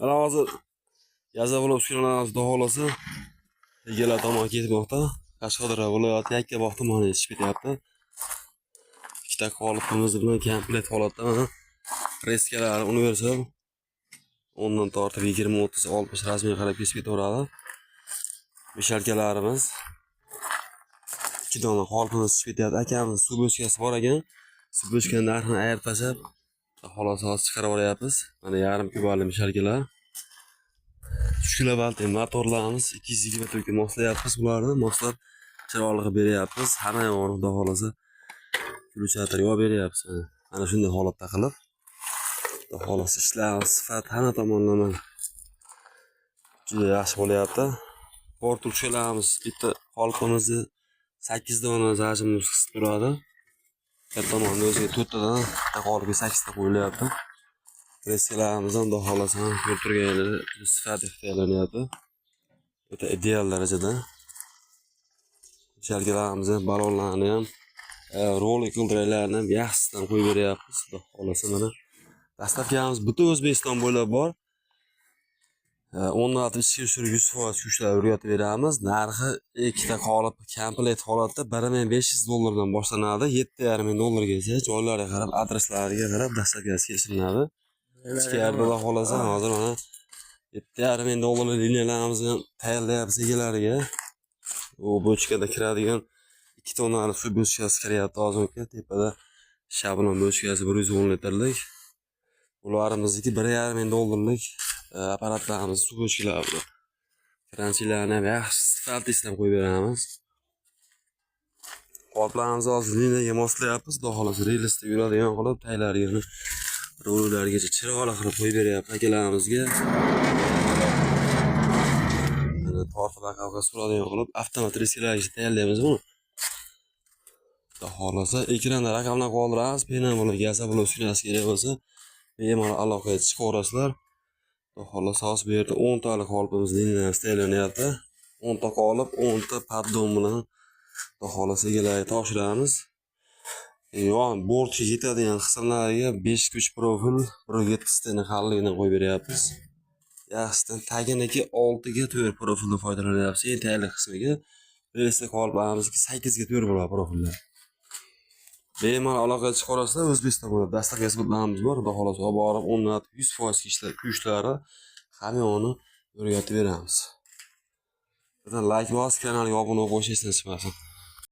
Mana hozir Yazavolov uskunalarimiz xudo xohlasa egalar tomon ketmoqda. Qashqadaryo viloyati Yakkabog' tumaniga yetishib ketyapti. Ikkita qolipimiz bilan komplekt holatda mana reskalar universal 10 dan tortib 20, 30, 60 razmerga qarab kesib ketaveradi. Мешалка larimiz ikki dona qolipimiz tushib ketyapti. Akamiz suv bochkasi bor ekan. Suv bochkani narxini ayirib tashlab, xolos hozir chiqarib olyapmiz. Mana yarim kubali мешалка lar. 3 kilovoltli motorlarimiz 220 to'kka moslayapmiz bularni. Moslab chiroyli qilib beryapmiz. Hamma yog'ini xudo xohlasa включатель yopib beryapmiz. Mana shunday holatda qilib. Xudo xohlasa ishlar sifat hamma tomonlama juda yaxshi bo'lyapti. Bort ruchkalarimiz bitta qolipimizni 8 dona зажим imiz qisib turadi. Bir tomonda o'ziga to'rttadan, bitta qolipga 8 ta qo'yilyapti. Reskalarimiz ham xudo xohlasa ko'rib turganingizdek sifatli tayyorlanyapti. O'ta ideal darajada. Мешалка larimizni, balonlarni ham, rolik g'ildiraklarni ham yaxshisidan qo'yib beryapmiz. Xudo xohlasa mana доставка miz butun O'zbekiston bo'ylab bor. O'rnatib ishga tushirib 100% kuchlar o'rgatib beramiz. Narxi ikkita qolip komplekt holatda 1500 dollardan boshlanadi. 7,5 ming dollargacha joylariga qarab, adreslariga qarab доставка si kelishiladi. Ichkarida xudo xohlasa hozir mana 7,5 ming dollarlik liniyalarimizni ham tayyorlayapmiz egalariga. U bochkada kiradigan 2 tonnalik suv bochkasi kiryapti hozirgi tepada shablon bochkasi 110 litrlik. Ularimizniki 1,5 ming dollarlik apparatlarimiz suv bochkalari bular. Kranchilarni ham yaxshi sifatlisidan qo'yib beramiz. Qoliplarimizni hozir liniyaga moslayapmiz. Xudo xohlasa relsda yuradigan qilib taglariga rullargacha chiroyli qilib qo'yib beryapmiz akalarimizga. Mana tortib aqaga suradigan qilib avtomat reskalarga tayyorlaymiz buni. Xudo xohlasa ekranda raqamlar qoldiramiz. Pena gaz uskunasi kerak bo'lsa bemalol aloqaga chiqaverasizlar. Xudo xohlasa hozir bu yerda 10 talik qolipimiz liniyasi tayyorlanyapti. 10 ta qolip, 10 ta поддон bilan xudo xohlasa egalariga topshiramiz. Yon bortga yetadigan qismlariga 5 kuch profil 1.7 стена qalinligidan qo'yib beryapmiz. Yaxshisidan taginiki 6 ga 4 profildan foydalanyapmiz. Eng tayyorli qismiga relsli qoliplarimizniki 8 ga 4 bo'ladi profillar. Bemalol aloqaga chiqaverasizlar. O'zbekiston bo'ylab доставка xizmatlarimiz bor. Xudo xohlasa olib borib o'rnatib 100% ishlar kuchlari hamyonni o'rgatib beramiz. Bizdan layk bosib, kanalga obuna bo'lish esdan chiqmasin.